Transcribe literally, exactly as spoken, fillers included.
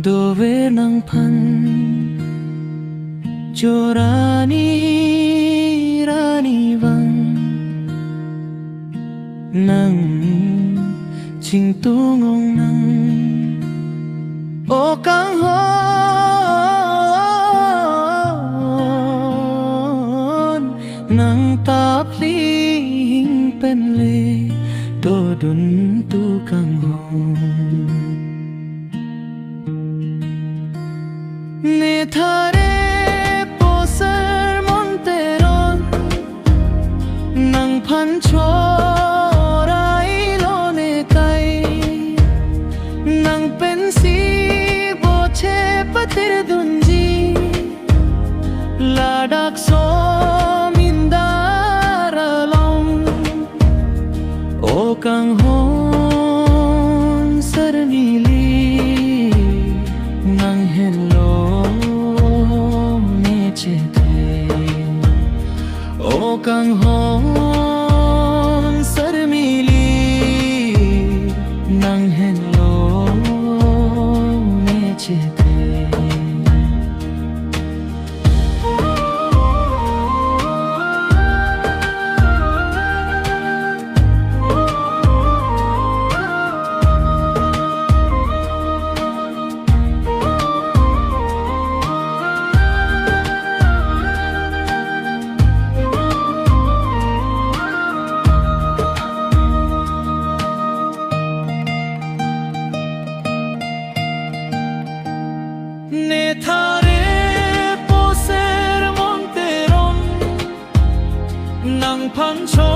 Dover nangphan chorani rani vang, nang chingtung ong nang, O kanghon, nang tapling pen le dodun tu kanghon. Ne thare po Sermon Teron, nangphan chora ilo ne kai, nang pensi boche patirdunji, ladak som indar along, O kanghon sarmili, nang henlo ne chethe. O kanghon sarmili, nang henlo ne chethe. Ne thare po Sermon Teron, nangphan cho